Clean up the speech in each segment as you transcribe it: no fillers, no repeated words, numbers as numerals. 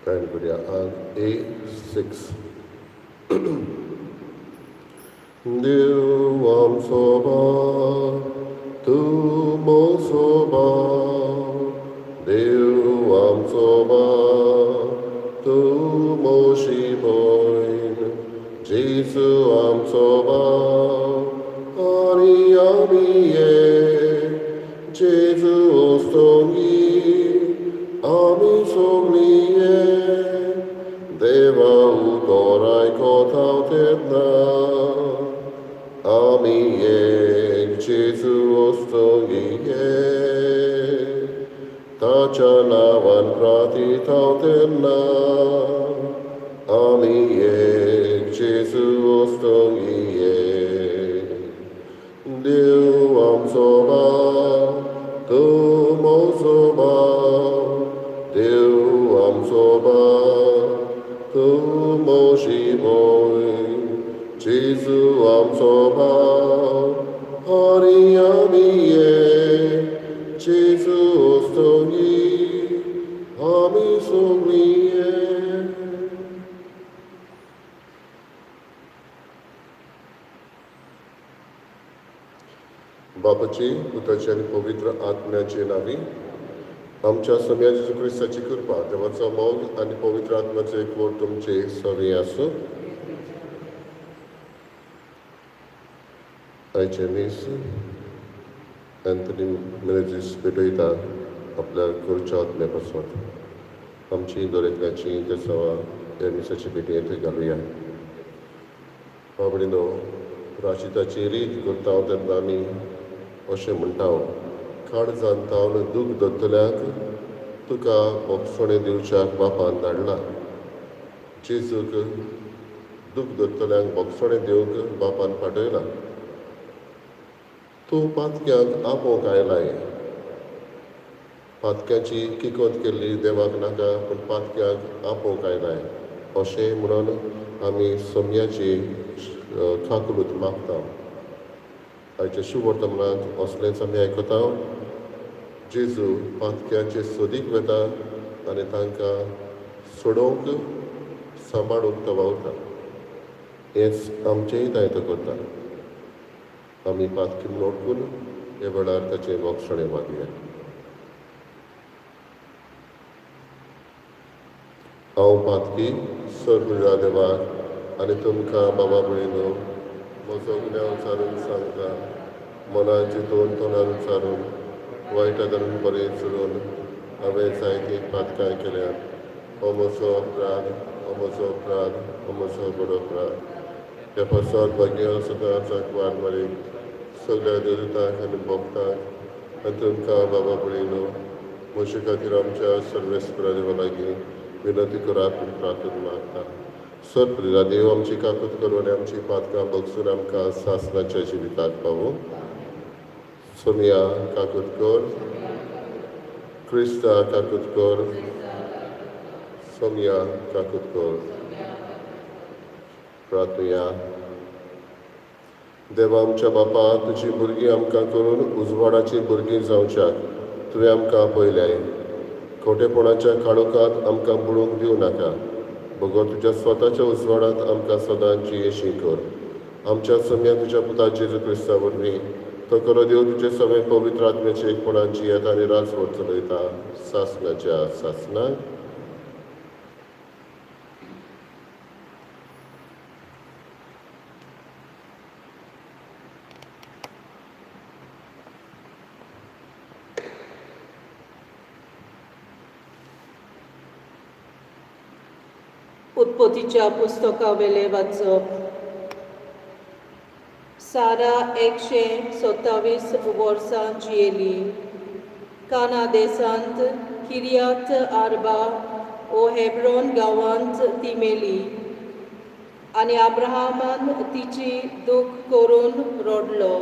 गायन करुया आंक A6. देव आमचो बाप, तूं म्हजो बाप, देव आमचो बाप, तूं म्हजी भयण, जेजू आमचो बाप आनी आमी एक, जेजू ओस्तोंगी आमी सगळीं एक, देवा उतर आयकत हांव तेन्ना आमी एक, जेजू ओस्तोंगी एक, ताच्या नांवान प्रार्थीत हांव तेन्ना आमी एक, जेजू ओस्तोंगी एक. देव आमचो बाप, तूं म्हजो बाप, देव आमचो बाप, तूं म्हजी भयण, जेजू आमचो बाप आनी आमी एक, जेजू ओस्तोंगी आमी सगळीं एक. बापाची, पुताची आनी पवित्र आत्म्याचे नांवी. आमच्या सोम्या जेजू क्रिस्ताची कृपा, देवाचो मोग आनी पवित्र आत्म्याचो एकवट तुमचे सगळीं आसूं. आयचें मीस अँथनी मिनेझीस पेटयता आपल्या घरच्या आत्म्या पासत. आमची दरेकल्याची इंतेसांवां ह्या मिसाचे पेटयेंत घालुया. बाबडीनो, प्राचिताची रीत करता तेन्ना आमी अशें म्हणटा, काळजान तावन दूख दत्तल्यांक तुका भोगसणें दिवच्याक बापान धाडला. जेजूक दूख दत्तल्यांक भोगसणें दिवंक बापान पाठयला. तूं पातक्यांक आपोवंक आयलाय. पातक्याची किकोत केल्ली देवाक नाका, पूण पातक्यांक आपोवंक आयलाय अशें म्हणून आमी सोम्याची काकलूत मागता. आयच्या शुभवर्तमानांत असलेंच आमी आयकता. जेजू पातक्यांचे सोदीक वता आनी तांकां सोडोवंक, सांबाळूंक तो वावुरता. हेंच आमचेंय दायित्व करता. आमी पातकी म्हूण वळखून ह्या वेळार ताचें भोगसणें मागया. हांव पातकी सर्व देवाक आनी तुमकां बाबा भयणीनो म्हजो गुन्यांव चारून सांगता. मनान चिंतून, तोंडान उच्चारून, वायट धरून बरें चडून हांवें जायतीं पातकां केल्यात. हो म्हजो अपराध, हो म्हजो अपराध, हो म्हजो बरो अपराध. ह्या पासत भाग्य सदांच वार मारीक, सगळ्या देवतांक आनी भक्तांक आनी तुमकां बाबा भयणीनो म्हजे खातीर आमच्या सर्वेस्परा देवा लागीं विनंती करात म्हूण प्रार्थना मागता. सर प्रिया देव आमची काकूत करून आनी आमची पातकां भगसून आमकां सासणाच्या जिविताक पावूं. सोनिया काकूत कर. क्रिस्ता काकूत कर. सोनिया काकूत कर. प्रार्थया. देवा आमच्या बापा, तुजी भुरगीं आमकां करून उजवाडाचीं भुरगीं जावच्याक तुवें आमकां आपयल्याय. खोटेपणाच्या काळोखांत आमकां बुडूंक दिवं नाका, बगर तुज्या स्वताच्या उजवाडांत आमकां सदांच जियेशी कर. आमच्या सम्या तुज्या पुता जेजू क्रिस्ता वरवीं. तो खरो देव, तुजे सगळे पवित्र आत्म्याचे एकपणान जियेता आनी राजवट चलयता सासणाच्या सासणाक. उत्पत्तीच्या पुस्तकावेलें वाचप. सारा 127 वर्सां जियेली. काना देशांत किरियात आर्बा ओ हेब्रॉन गांवांत ती मेली आनी अब्राहमान तिची दूख करून रडलो.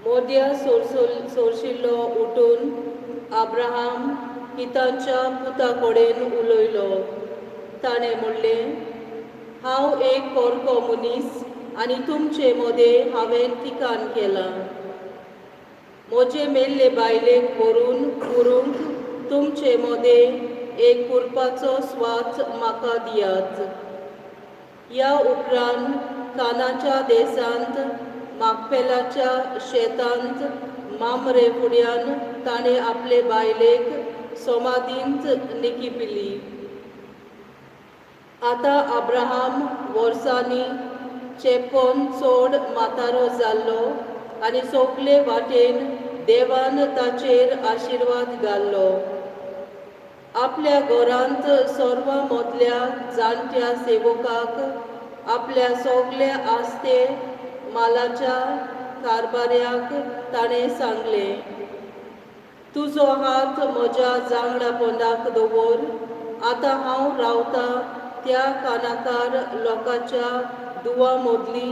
मोद्या सोरशिल्लो उठून अब्राहम हितांच्या पुता कडेन उलयलो. ताणें म्हणलें, हांव एक परको मनीस आनी तुमचे मदें हांवें ठिकाण केलां. म्हजे मेल्ले बायलेक व्हरून उरूंक तुमचे मदें एक पुरपाचो स्वात म्हाका दियात. ह्या उपरांत कानाच्या देशांत माकपेलाच्या शेतांत मामरे फुड्यान ताणें आपले बायलेक समाधींत निकिपिली. आतां अब्राहम वर्सांनी चेपोन चड म्हातारो जाल्लो आनी सगले वाटेन देवान ताचेर आशिर्वाद घाल्लो. आपल्या घरांत सर्वां मदल्या जाणट्या सेवकाक आपल्या सगल्या आस्ते मालाच्या कारभाऱ्याक ताणें सांगलें, तुजो हात म्हज्या जांगडा पोंदाक दवर. आतां हांव रावतां त्या कानाकार लोकांच्या दुवा मदली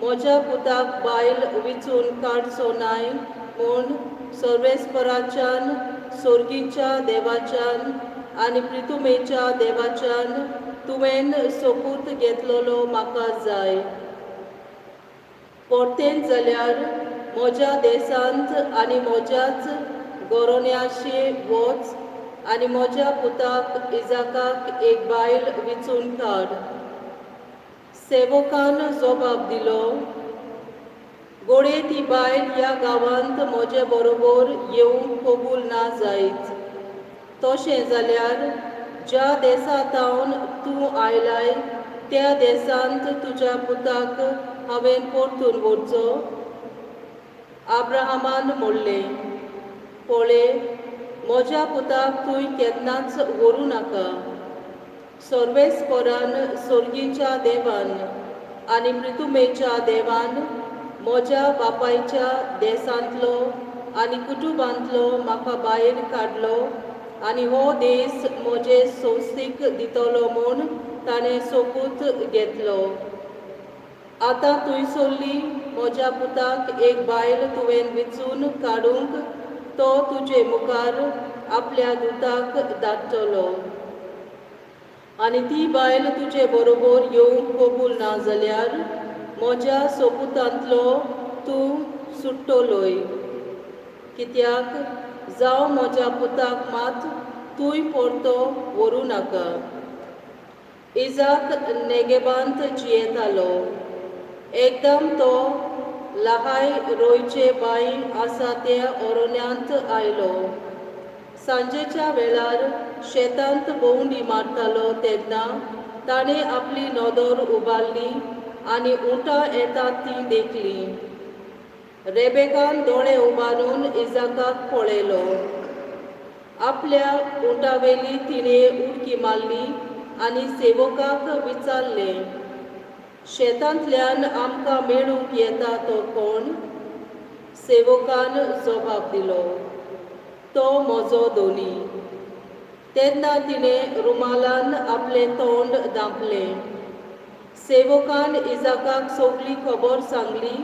म्हज्या पुताक बायल विचून काडचो नाय म्हूण सर्वेस्पराच्यान, सोर्गीच्या देवाच्यान आनी प्रितुमेच्या देवाच्यान तुवें सोपूत घेतलेलो म्हाका जाय. परतेन जाल्यार म्हज्या देशांत आनी म्हज्याच गोरोन्याशी वच आनी म्हज्या पुताक इजाकाक एक बायल विचून काड. सेवकान जबाब दिलो, घडये ती बायल ह्या गांवांत म्हजे बरोबर येवंक कबूल ना जायत. तशें जाल्यार ज्या देसा थावन तूं आयलाय त्या देशांत तुज्या पुताक हांवें परतून व्हरचो. अब्राहमान म्हणलें, पळय, म्हज्या पुताक तूं केन्नाच व्हरूं नाका. सर्वेस्परान, सोर्गीच्या देवान आनी प्रितुमेच्या देवान म्हज्या बापायच्या देशांतलो आनी कुटुंबांतलो म्हाका भायर काडलो आनी हो देश म्हजे संस्थीक दितलो म्हूण ताणें सोपूत घेतलो. आतां थंयसरली म्हज्या पुताक एक बायल तुवें विचून काडूंक तो तुजे मुखार आपल्या दुताक धाडटलो आनी ती बायल तुजे बरोबर येवंक कबूल ना जाल्यार म्हज्या सोपुतांतलो तूं सुट्टलोय. कित्याक जावं म्हज्या पुताक मात तूंय परतो व्हरूं नाका. इजाक नेगेबांत जियेतालो. एकदम तो लहाय रोयचे बांय आसा त्या ओरोन्यांत आयलो. सांजेच्या वेळार शेतांत भोंवडी मारतालो तेन्ना ताणें आपली नदर उबारली आनी उंटां येतात तीं देखलीं. रेबेकान दोळे उबारून इजाकाक पळयलो. आपल्या उंटावेली तिणें उडकी मारली आनी सेवकाक विचारलें, शेतांतल्यान आमकां मेळूंक येता तो कोण? सेवकान जबाब दिलो, तो म्हजो धनी. तेन्ना तिणें रुमालान आपलें तोंड धांपलें. सेवकान इजाकाक सगली खबर सांगली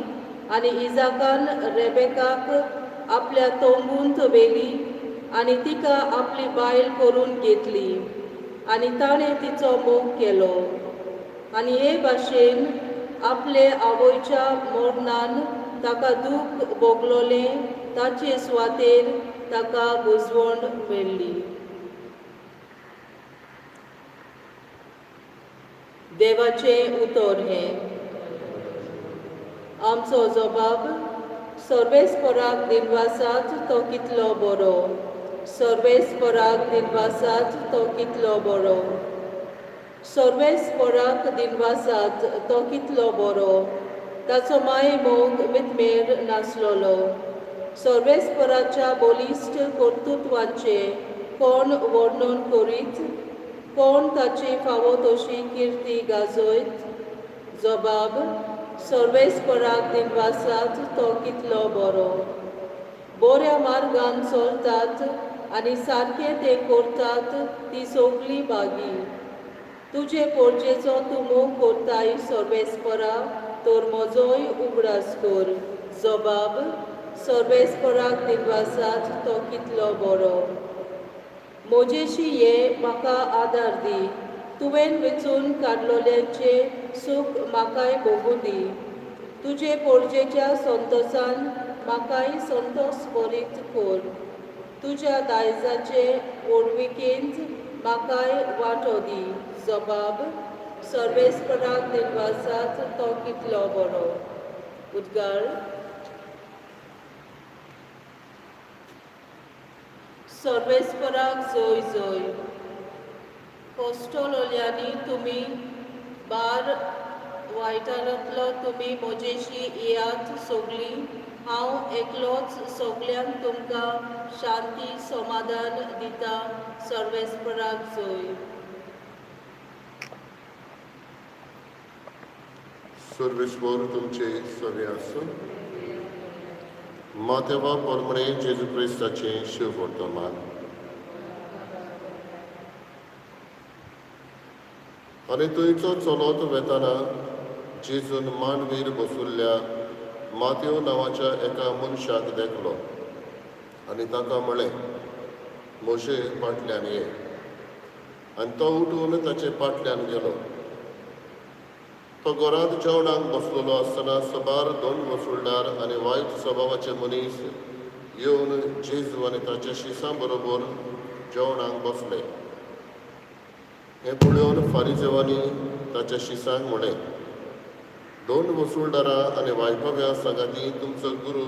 आनी इजाकान रेबेकाक आपल्या तंबूंत व्हेली आनी तिका आपली बायल करून घेतली आनी ताणें तिचो मोग केलो. आनी हे भाशेन आपले आवयच्या मरणान ताका दूख भोगलोलें ताचे सुवातेर ताका बुजवण मेळ्ळी. देवाचें उतर हें. आमचो जबाब सर्वेस्पराक दिनवासात तो कितलो बरो. सर्वेस्पराक दिनवासात तो कितलो बरो. सर्वेस्पराक दिनवासात तो कितलो बरो. ताचो माय मोग मितमेर नासलोलो. सर्वेस्पराच्या बलिश्ट कर्तृत्वाचें कोण वर्णन करीत? कोण ताची फावो तशी किर्ती गाजयत? जबाब सर्वेस्पराक दिनवासात तो कितलो बरो. बऱ्या मार्गान चलतात आनी सारकें तें करतात ती सगली बागी. तुजे पोरजेचो तूं मोग करताय सर्वेस्परा, तर म्हजोय उगडास कर. जबाब सर्वेस्पराक दिनवासात तो कितलो बरो. म्हजेशी ये, म्हाका आदार दी. तुवें वेंचून काडलोल्यांचें सूख म्हाकाय भोगूं दी. तुजे पोरजेच्या संतोसान म्हाकाय संतोस भरीत कर. तुज्या दायजाचे व्हडविकेंत म्हाकाय वांटो दी. जबाब: सर्वेस्पराक दिनवासात, तो कितलो बरो. उद्गार: सर्वेस्पराक जय जय. कोस्टोलोल्यांनी तुमी, बार वाठारांतलो तुमी म्हजेशी येयात सगळीं. हांव एकलोच सगल्यांक तुमकां शांती समाधान दिता. सर्वेस्पराक जय. सर्वेस्पर तुमचे सगळे आसूं. मातेवा परमणे जेजू क्रिस्ताचें शिववर्तमान. आनी थंयचो चलत वेताना जेजून मांडवीर बसुल्ल्या मातेव नांवाच्या एका मनशाक देखलो आनी ताका म्हळें, म्हजे फाटल्यान ये. आनी तो उठून ताचे फाटल्यान गेलो. तो घरांत जेवणाक बसलेलो आसतना सबार दोन वसुलदार आनी वायट स्वभावाचे मनीस येवन जेजू आनी ताच्या शिसां बरोबर जेवणाक बसले. हें पळोवन फारीजेवांनी ताच्या शिसांक म्हळें, दोन वसुलदारां आनी वायटोव्या सांगाती तुमचो गुरू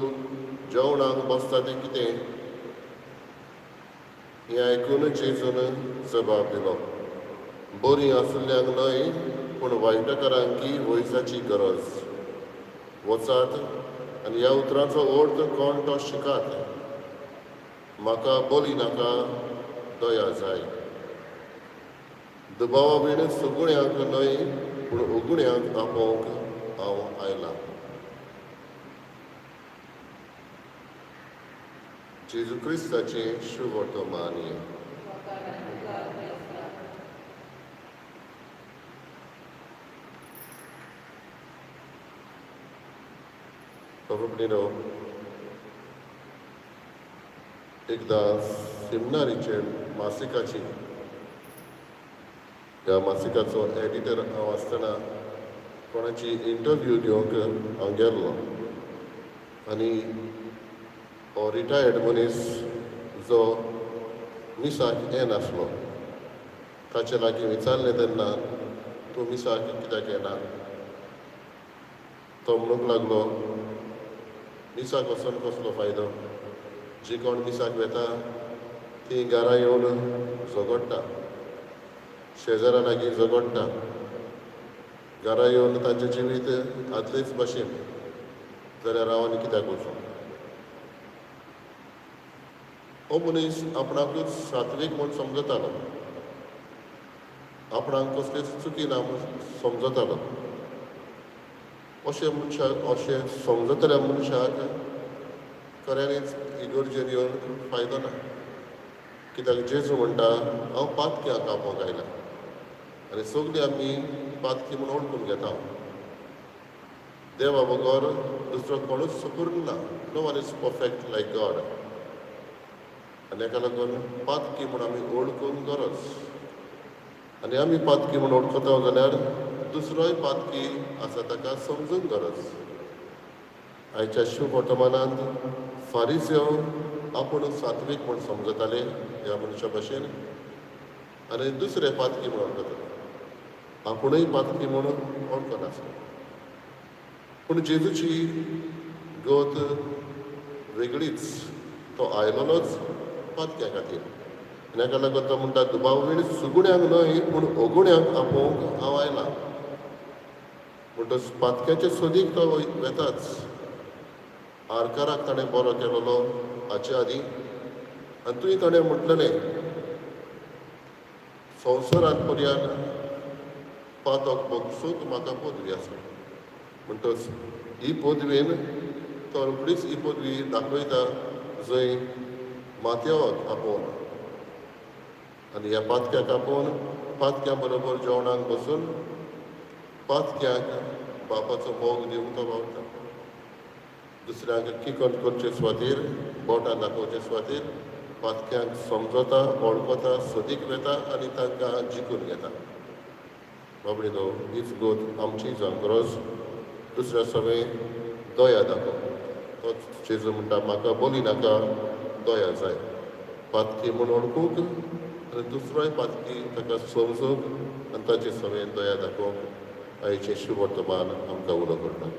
जेवणाक बसता तें कितें? हें आयकून जेजून जबाब दिलो, बरीं आशिल्ल्यांक न्हय पूण वायटकारांकी वयजाची गरज. वचात आनी ह्या उतरांचो अर्थ कोण तो शिकात, म्हाका बली नाका, दया जाय. दुबावा बीन सगळ्यांक न्हय पूण उगुण्यांक आपोवंक हांव आयलां. जेजू क्रिस्ताचें शुभवर्तमान. बाबा, एकदां सेमिनारीचे मासिकाची, ह्या मासिकाचो एडिटर हांव आसतना कोणाची इंटरव्यू घेवंक हांव गेल्लो आनी हो रिटायर्ड मनीस जो मिसाक येनासलो ताचे लागीं विचारलें तेन्ना, तूं मिसाक कित्याक येना? तो म्हणूंक लागलो, मिसाक वचून कसलो फायदो? जी कोण मिसाक वेता ती घरा येवन झगडटा, शेजारा लागीं झगडटा, घरा येवन तांचें जिवीत आदलेच भशेन, जाल्यार हांव आनी कित्याक वचूं? हो मनीस आपणाकूच सात्वीक म्हूण समजतालो, आपणाक कसलीच चुकी ना म्हूण समजतालो. अशें मनशाक, अशें समजतल्या मनशाक खऱ्यांनीच इगर्जेर येवन फायदो ना, कित्याक जेजू म्हणटा, हांव पातक्यांक आपोवंक आयला आनी सगळीं आमी पातकी म्हूण वळखून घेता. देवा बगर दुसरो कोणूच सुपूर्ण ना. No one is perfect like God. आनी हेका लागून पातकी म्हूण आमी वळखूंक गरज आनी आमी पातकी म्हूण वळखता जाल्यार दुसरोय पातकी आसा ताका समजूंक गरज. आयच्या शुभ वर्तमानांत फारिज्यो आपूण सात्वीक म्हूण समजताले ह्या मनशा भशेन आनी दुसरे पातकी म्हूण वळखताले, आपुणूय पातकी म्हूण वळखनासले. पूण जेजूची गत वेगळीच. तो आयलोच पातक्या खातीर आनी हाका लागून तो म्हणटा, दुबाव सुगुण्यांक न्हय पूण अगुण्यांक आपोवंक हांव आयला. म्हणटच पातक्याचे सोदीक तो वेताच. आरकाराक ताणें बरो केलेलो हाचे आदीं आनी तुवें ताणें म्हटलेलें, संवसारांत पर्यान पातक भोगसूंक म्हाका पदवी आसा. म्हणटच ही पदवेन तो रोखडीच ही पदवी दाखयता जंय माथ्याक आपोवन आनी ह्या पातक्याक आपोवन पातक्या बरोबर जेवणाक बसून पातक्याक बापाचो मोग दिवंक तो वावता. दुसऱ्यांक किकोंत करचे सुवातेर, बोटां दाखोवचे सुवातेर पातक्यांक समजता, वळखता, सोदीक वेता आनी तांकां जिखून घेता. बाबडीनो, हीच गोत आमची जावंक गरज. दुसऱ्या सगळें दया दाखोव. तो जेजू म्हणटा, म्हाका बोली नाका, दया जाय. पातकी म्हूण वळखूंक आनी दुसरोय पातकी ताका समजूंक आनी ताचे समेन दया दाखोवंक आयचें शुभवर्तमान आमकां उलो करता.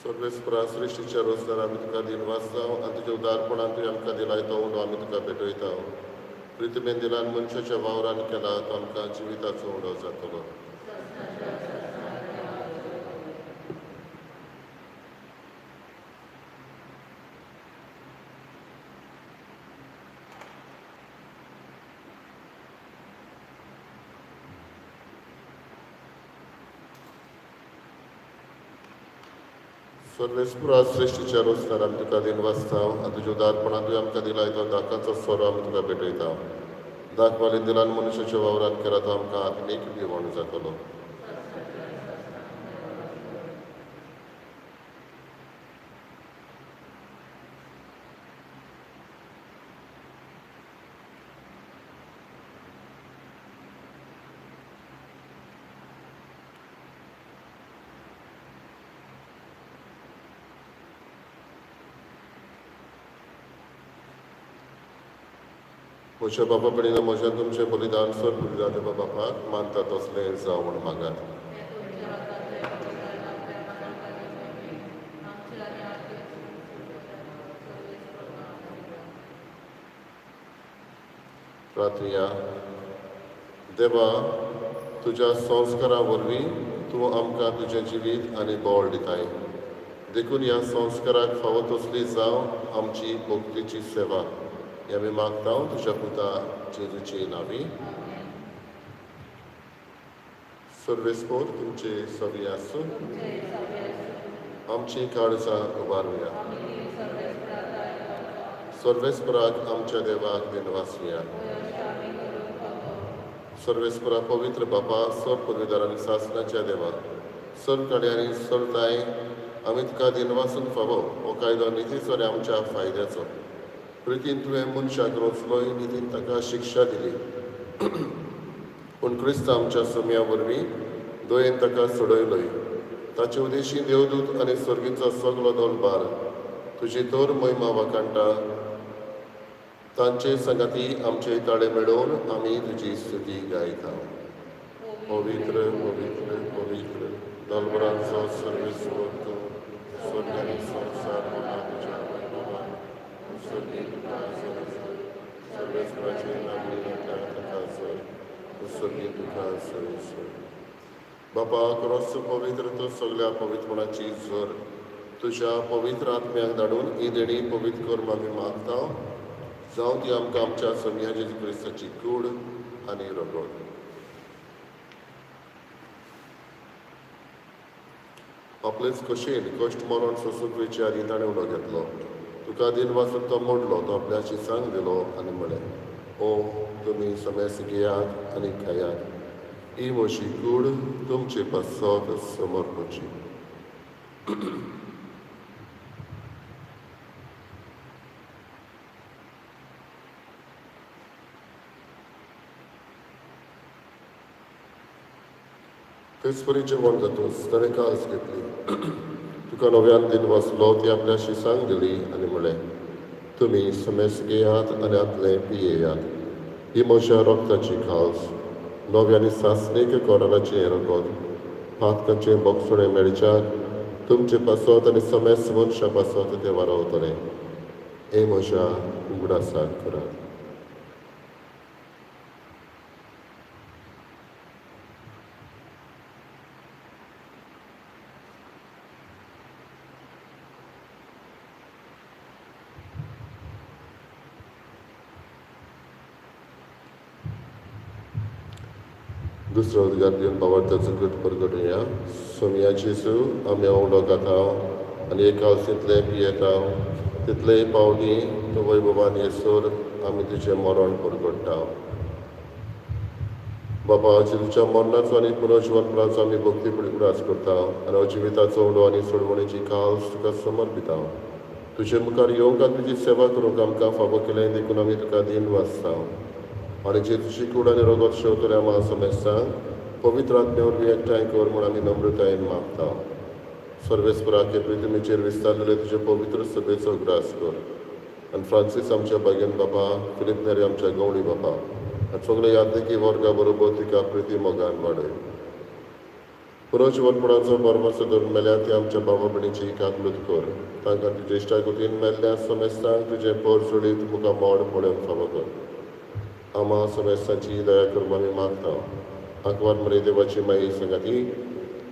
सर्वेस्परा सृश्टीच्या रोजगार आमी तुका दिनवास जावं आनी तुज्या उदारपणान तुवें आमकां दिलाय तो उंडो आमी तुका भेटयता. प्रितमेन दिलान मनशाच्या वावरान केला तो आमकां जिविताचो उंडो जातलो. सर्वेस्परा सृश्टीच्या रोजगार आमी तुका दिनवासता आनी तुज्या उदारपणान तुवें आमकां दिलाय तो दाकाचो सोरो आमी तुका भेटयता. दाखवाली दिलान मनशाच्या वावरान केला तो आमकां आत्मीक भिवण जातलो. म्हज्या बाबा भयणीनो, म्हज्या तुमचें बलिदान सर बलिदान देवा बापाक मानता तसलें जावं म्हूण मागात. प्रार्थया. देवा, तुज्या संस्कारा वरवीं तूं आमकां तुजें जिवीत आनी बळ दिताय, देखून ह्या संस्काराक फावो तसली जावं आमची भक्तीची सेवा. हें आमी मागता तुज्या पुता जेजूचे नांवी. सर्वेस्पोर तुमचे सवी आसूं. आमची काळजां उबारुया. सर्वेस्पराक आमच्या देवाक दिनवासुया. सर्वेस्परा पवित्र बापा, सर पुर्विदार आनी सासणाच्या देवा, सर काडयांनी सरताय आमी तुका दिनवासून फावो हो कायदो नितीचो आनी आमच्या फायद्याचो. प्रितीन तुवें मनशाक रोचलोय, नितीन ताका शिक्षा दिली, पूण क्रिस्त आमच्या सम्या वरवीं दयेन ताका सोडयलोय. ताचे उदेशी देवदूत आनी स्वर्गीचो सगलो दलबार तुजी तर महिमा वाखाणटा. तांचे संगाती आमचे ताळे मेळोवन आमी तुजी स्तुती गायता. पवित्र पवित्र पवित्र दलबरांचो सर्वेस्पर तूं, स्वर्ग आनी संवसार भरला तुज्या वैभवान. उत्सर्गी तुका जय, सर्वेस्पराचे नामने येता ताका जय, उत्सर्गी तुका जय जय. बापा, क्रोस पवित्र तूं सगल्या पवित्रपणाची झर तुज्या पवित्र आत्म्याक धाडून ही देणी पवित्र करून आमी मागता. जावं ती आमकां आमच्या सम्या जेजू क्रिस्ताची कूड आनी रगत. आपलेच कशेन कश्ट मरण सोंसूंक वेचे आदीं ताणें उलो घेतलो. तुका दिनवासून तो मोडलो, तो आपल्या शिसांक दिलो आनी म्हळें, ओ तुमी समेस्त घेयात आनी खायात, ही म्हजी कूड तुमचे पासत समर्पची. तेच परी जेवण जातूच ताणें कास घेतली, तुका नव्यान दिन वाचलो, ती आपल्या शिसांक दिली आनी म्हळें, तुमी समेस्त घेयात आनी आतलें पियेयात, ही म्हज्या रक्ताची खास नव्या आनी सासणीक कोराचें रगत, पातकाचें बोगसणें मेळच्याक तुमचे पासत आनी समेस्त मनशां पासत तें वारावतलें. हें म्हज्या उगडासाक करात. दुसरो उद्गार दिवन बाबार्थाचो गट परगटुया. सोमया जेजू, आमी उडो खाता आनी एक कावसींतलें पियेता, तितलेय पावटी तो वैभवान येसर आमी तुजें मरण परगट्टा. बाबा, जेजूच्या मरणाचो आनी पुनर्जिवनपणाचो आमी भक्ती उडास करता आनी जिविताचो उडो आनी सोडवणेची काल्स तुका समर्पिता. तुजे मुखार येवंक आनी तुजी सेवा करूंक आमकां फावो केलें देखून आमी तुका दीन वाचता. आनी जेजूची कूड आनी रगत शेवतल्या आम्हा समेस्तांक पवित्र आत्मे वरवीं एकठांय कर म्हूण आमी नम्रतायेन मागता. सर्वेस्पराके पृथ्वीचेर विस्तारलेले तुजे पवित्र सभेचो उगडास कर आनी फ्रांसीस आमच्या भाग्यन बाबा, फिलीप नेरी आमच्या गवळी बाबा आनी सगळे यादनिकी वर्गा बरोबर तिका प्रिती मोगान वाडय. पुनर्जिवनपणाचो बरमाचो धरून मेल्या ती आमच्या बाबा भयणीची काकलूत कर. तांकां तुजे इश्टागतीन मेल्ल्या समेस्तांक तुजें पोर जोडीत मुखार मोड पळोवंक फावो कर. आमा समेस्तांची दया करूंक आमी मागता. आंकवार मरे देवाची माई सांगाती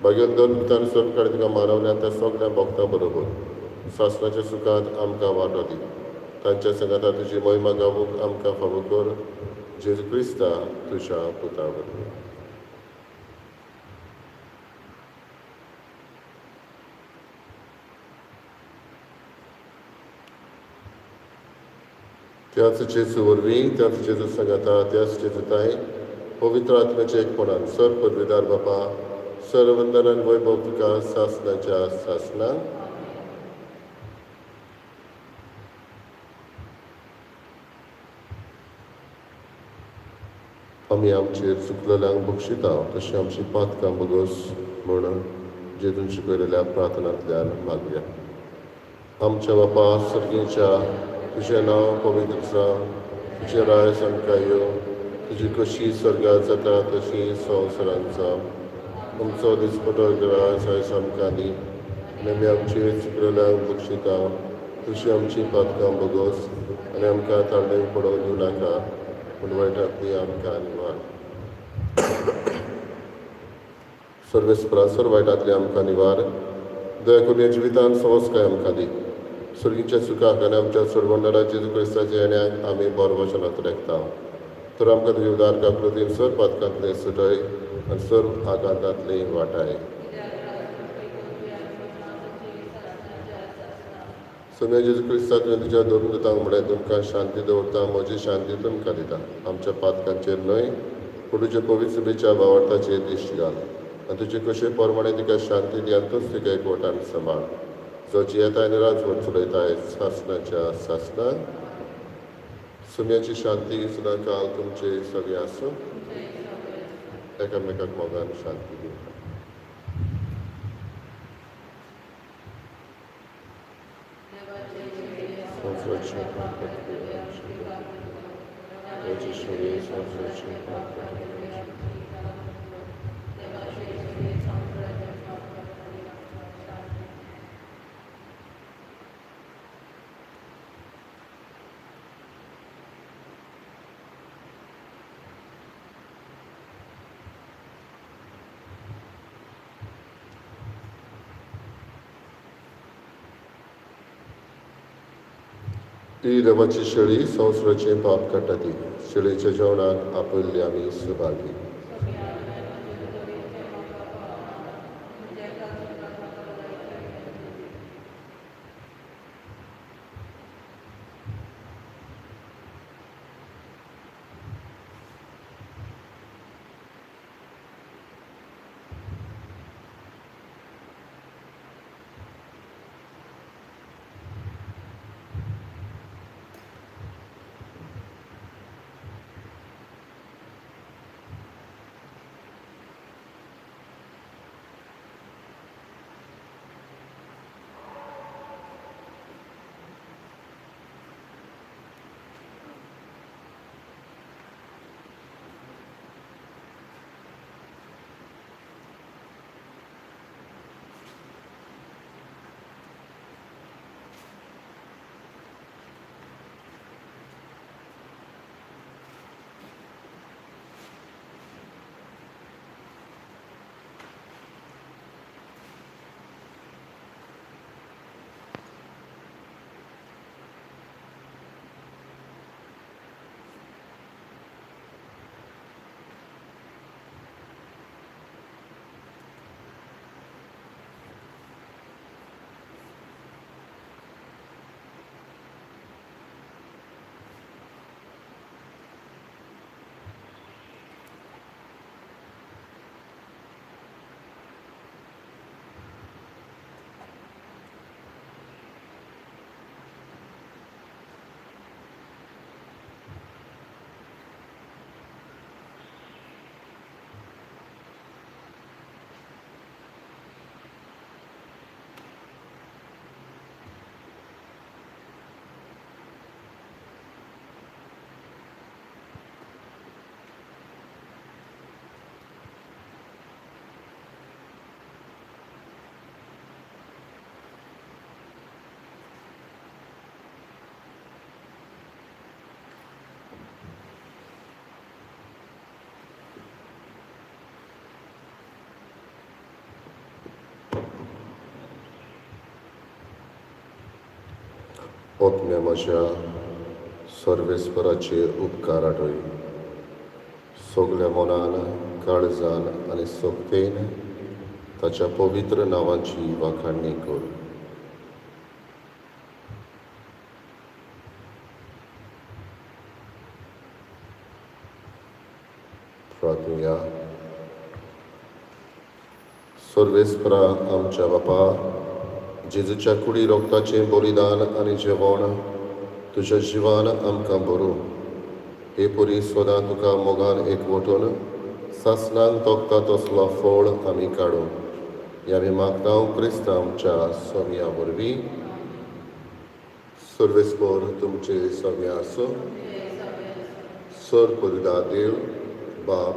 भाग्योन दोन मितान सर्व कडेन तुका मानवल्या त्या सगल्या भक्तां बरोबर सासणाच्या सुखांत आमकां वांटो दी. तांच्या सांगाता तुजी मोहिमा गावूंक आमकां फावो कर, जेजू क्रिस्ता तुज्या पुता वरवीं. त्याच जेजू वरवीं, त्याच जेजू सांगाता, त्याच जेजूताय, पवित्र आत्म्याच्या एकपणान सर पदवीदार बापा, सर वंदनान वैभव तुका सासनाच्या सासना. आमी आमचेर चुकलेल्यांक बक्षिता तशी आमची पातकां बगस म्हणून जेजून शिकयलेल्या प्रार्थनांतल्यान मागया. आमच्या बापा सर्गीच्या, तुजें नांव पवित्र जावं, तुजें राज आमकां येवं, तुजी कशी स्वर्गात जाता तशी संवसारांत जावं. आमचो दिसपटो ग्रास आयज आमकां दी आनी आमी आमचे चुकलेल्यांक बक्षिता तशी आमची पातकां बगस आनी आमकां ताळणेक पडोवंक दिवं नाका, पूण वायटांतली आमकां निवार. सर्वेस्परा सर वायटांतली आमकां निवार. दया करून ह्या जिवितान सवस्काय आमकां दी. सर्गीच्या सुखाक आनी आमच्या सोडवणदारा जेजू क्रिस्ताच्या येण्याक आमी बरो वचनांत रेखता. तर आमकां तुजे उदार काकृतीन सर पातकांतले सुटय आनी सर आघातांतले वाटाय. सोम्या जेजू क्रिस्ता, तुवें तुज्या धरून दितांक म्हळें, तुमकां शांती दवरता, म्हजी शांती तुमकां दिता. आमच्या पातकांचेर न्हय, पूण तुजे पवित्र सभेच्या भावार्थाचेर दिश्ट घाल आनी तुजे कशे प्रमाणे तिका शांती दी आनी तूंच तिका एकवटान सांबाळ, जो जियेताय आनी राजवट चलयताय सासनाच्या सासनाक. सुम्याची शांती सदांकाल तुमचे सगळे आसूं. एकामेकाक मोगान शांती दिवया. संवसाराचें पाप देवाची शेळी, संवसाराचें पाप. ती देवाची शेळी, संवसाराचें पाप काडटा ती. शेळीच्या जेवणाक आपयल्ली आमी सभागी. ओतम्या म्हज्या सर्वेस्पराचेर उपकार आठय. सगल्या मनान, काळजान आनी सोकतेन ताच्या पवित्र नांवाची वाखाणणी कर. प्रार्थुया. सर्वेस्परा आमच्या बापा, जेजूच्या कुडी रोगताचें बलिदान आनी जेवण तुज्या जिवान आमकां बरूं हे परी सदां तुका मोगान एकवटून सासणांक तोखता तसलो फळ आमी काडूं. हे आमी मागता क्रिस्त आमच्या सोम्या वरवीं. सर्वेस्पर तुमचे सोम्या आसूं. सर पुरदा देव बाप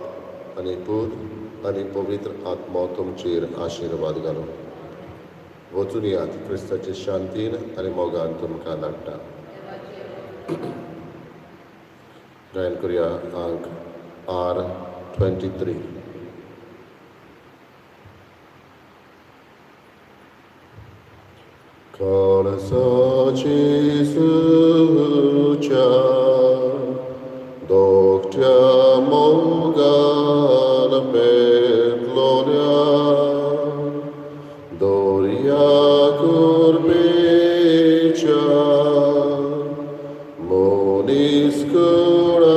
आनी पूत आनी पवित्र आत्मो तुमचेर आशिर्वाद घालूं. वचून यात, क्रिस्ताचे शांतीन आनी मोगान तुमकां धाडटा. गायन करुया अंक R 23. काळजाची सुच्या धाकट्या मोगान पेटलोल्या दर्या कृपेच्या मनीस कुळाच्या.